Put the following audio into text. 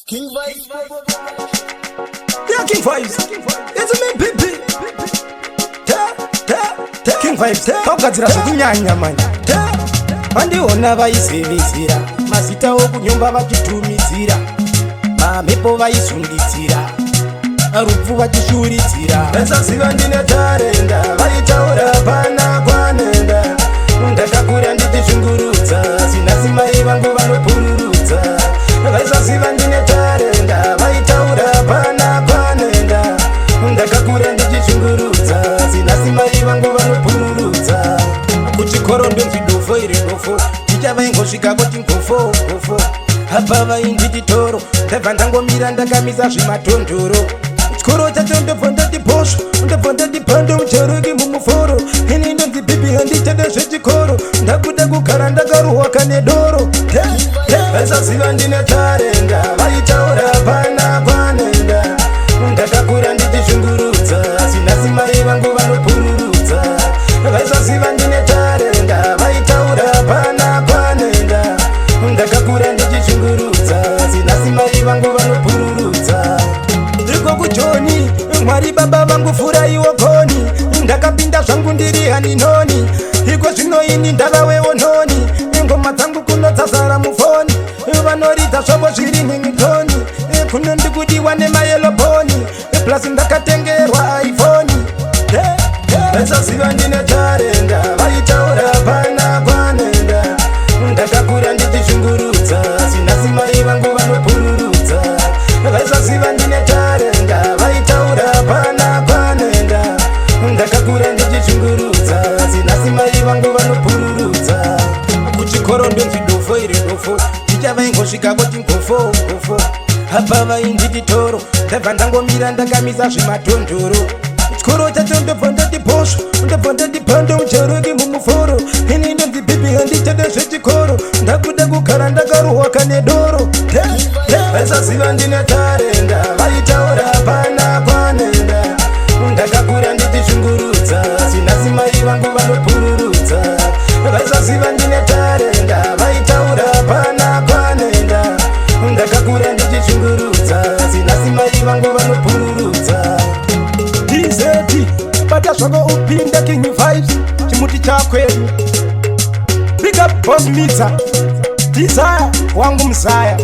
King Vibes. Yeah, King Vibes. It's me, PP. Te, te, te. King Vibes. Kugadzira zvekunyanya manje. Te. Vandiona vaizividzira mazita okunyomba vachitumidzira, mamhepo vaisundidzira, rupfu vachishuridzira. Vasaziva ndine tarenda, vaitaura pana kwanenda. Ndakakura ndichishungurudza, sinasimai vangu vanopururudza. Vaisaziva ndine tarenda, vaitaura pana kwanenda. Ndakakura ndichishungurudza, sinasimai vangu vanopururudza. Kuchikoro ndonzi dofo, iri dofo. Ticha vaingosvika kuti ngofo ngofo. Apa vainditi toro, ndabva ndangomira ndakamisa zvimatondoro. Chikoro chacho ndobva ndati bhosvo, ndobva ndati pando mucheroki mumuforo. Ini ndonzi bhibi, handichade zvechikoro, ndakuda kugara ndakaruhwa kane doro. Vaisaziva ndine tarenda, vaitaura pana kwanenda. Ndakakura ndichishungurudza, sinasimai vangu vanopururudza. Vaisaziva ndine tarenda, vaitaura pana kwanenda. Ndakakura ndichishungurudza, sinasimai vangu vanopururudza. Ndiko kujoni, Mwari baba vangu furaiwo koni. Ndakapinda zvangu ndiri haninoni, iko zvino ini ndavawewo noni. Ngoma dzangu kuno dzazara mufoni, vanoridza zvavo zviri ningtoni. Kuno ndikudiwa nemayellow bone, plus ndakatengerwa iPhone. Vaisaziva ndine tarenda, vaitaura pana kwanenda. Ndakakura ndichishungurudza, sinasimai vangu vanopururudza. Vaisaziva ndine tarenda, vaitaura pana kwanenda. Ndakakura ndichishungurudza, sinasimai vangu vanopururudza. Kuchikoro ndonzi dofo, iri dofo. Ticha vaingosvika kuti ngofo ngofo. Apa vainditi toro, ndabva ndangomira ndakamisa zvimatondoro. Chikoro chacho ndobva ndati bhosvo, ndobva ndati pando mucheroki mumuforo. Ini ndonzi bhibi, handichade zvechikoro, ndakuda kugara ndakaruhwa kane doro. Vaisaziva ndine tarenda, vaitaura pana kwanenda. Ndakakura ndichishungurudza, sinasimai vangu vanopururudza. Vaisaziva ndine tarenda, vaitaura pana kwanenda. Ndakakura ndichishungurudza, sinasimai vangu vanopururudza. DZ, bata zvako upinde. King Vibes, chimuti chakwedu. Big up Boss Midza Desire wangu muzaya.